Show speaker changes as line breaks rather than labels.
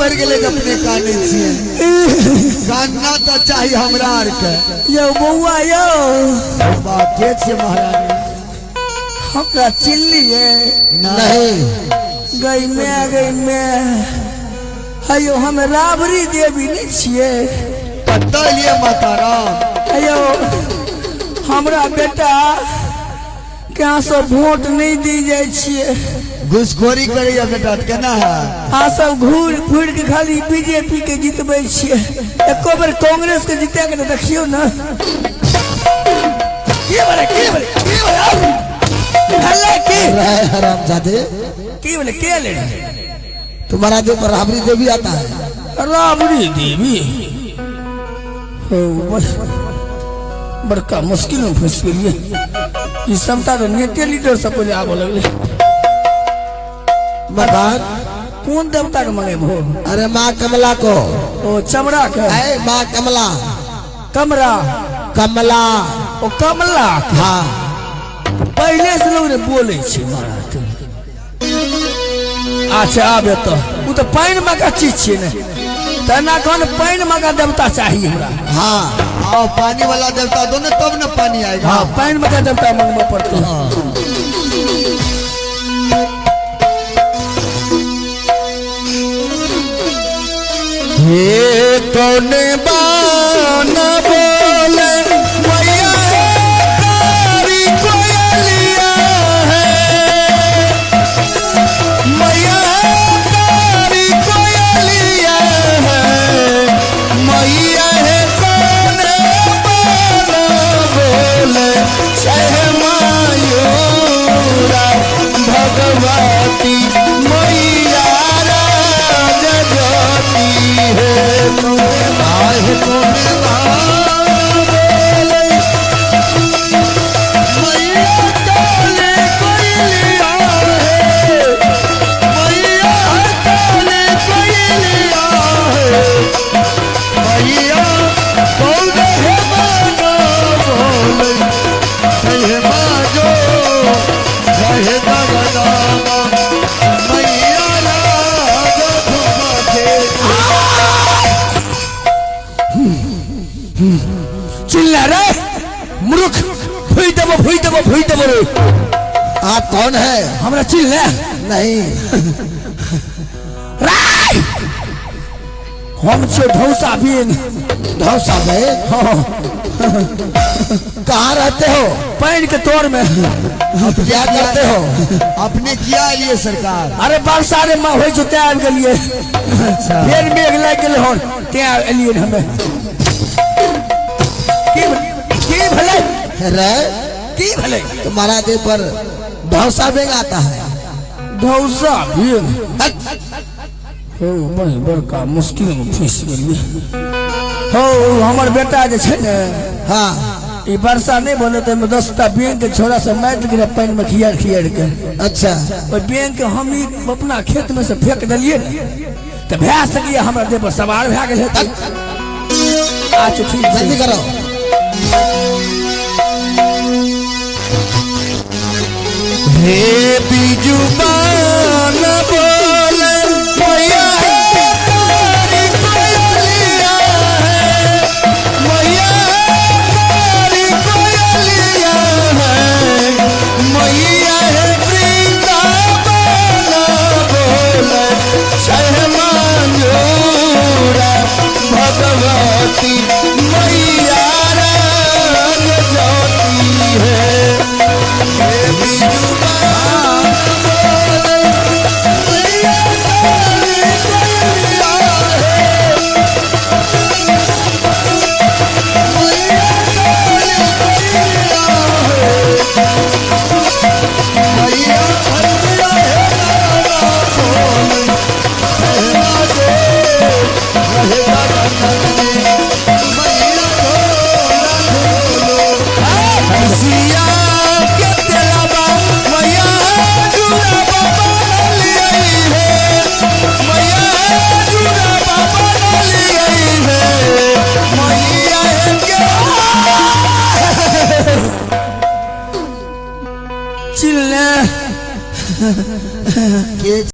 पड़ गेलै जे अपने कानै छियै। कानना तऽ चाही हमरा आरके।
यौ बौआ यौ।
बा के छियै महारानी?
हमरा चिल्लिए?
नहीं।
गई मैं, गई मैं। हयो, हम राबड़ी देवी नहीं छियै।
कतऽ एलियै माता राम?
हयो, हमरा बेटा के अहाँ सब वोट नहीं दी जाइ छियै।
घुसखोरी करैया बेटा तऽ केना है?
अहाँ सब घूर फिर के खाली बीजेपी के जितबै छियै, एको बेर कांग्रेस के जिता के तऽ देखियौ ने। की भेलै, की भेलै, की भेलै? भेलै की?
रहे हरामजादे।
की भेलै, के ले?
तुम्हारा देह पर राबड़ी देवी आता है।
राबड़ी देवी हो, बस बड़का मुश्किल में फंस गेलियै। ई सबटा तऽ नेते लीडर सब पहिले आबऽ लगलै।
मकान।
कोन देवता के मंगेबहो?
अरे माँ कमला को।
ओ चमड़ा के?
ऐ माँ कमला।
कमरा?
कमला।
ओ कमला के।
हाँ।
पहिले से लोग ने बोलै छै महाराज। अच्छा, आब एतऽ ओ तऽ पानि मका चीज छियै ने, तेना कहन पानि मका देवता चाही हमरा।
हाँ।
आओ, पानी वाला देवता दो ना, तब ना पानी आएगा।
हाँ, पानि मका देवता मंगबऽ पड़तै।
हे कौन बान बोले मैया तारी कोयलिया है, मैया तारी कोयलिया है, मैया है कौन बान बोले छह मायूरा भगवती मैया राज ज्योति है। आहे कौन बान बोले मैया काले कोयलिया है, मैया काले कोयलिया है, मैया कौन है बाना बोले छह माजो रहे दगदामा मैया राज घुमते।
चिल्ला रे मूर्ख, भुइ देबो, भुइ देबो, भुइ देबो रे।
आप कौन है?
हमरा चिल्ला?
नहीं।
राय, हम छियै ढौसा बीन।
ढौसा भाई?
हाँ।
कहाँ रहते हो?
पानि के तोर में।
क्या करते हो?
अपने किया लिए सरकार?
अरे वर्षा रे माँ होइ छै तें आबि गेलियै। फेर मेघ लागि गेलै हन तें एलियै हमे। की की भेलै?
रे।
की भेलै?
तुम्हारा देह पर ढौसा बेंग आता है।
ढौसा बीन हो, बड़ी बड़का मुश्किल में फंसि गेलियै हो। हमर बेटा जे छै ने,
हाँ।
ई वर्षा नहि भेलै तऽ ओहिमे 10टा बेंग के छोड़ा सब मारि देलकै रहै पानि मे खियार खियार के।
अच्छा।
ओहि बेंग के हम ई अपना खेत में से फेंक देलियै ने, तऽ भए सकैए हमरा देह पर सवार भए गेल हेतै। अच्छा, ठीक छै।
जल्दी करो।
हे बीजू बान बोले मैया तारी कोयलिया है, मैया तारी कोयलिया है, मैया है वृंदावन बोले छह मंजूरा भगवती मैया राज ज्योति है। हे बीजू बान बोले मैया तारी कोयलिया है, मैया तारी कोयलिया है, मैया भैया है राधा बोले छह रहे मैया ढोला सिया के तेलबा मैया जुड़ा बाबा लियाई है, मैया जुड़ा बाबा लियाई है, मैया के
चिल्ला।
के?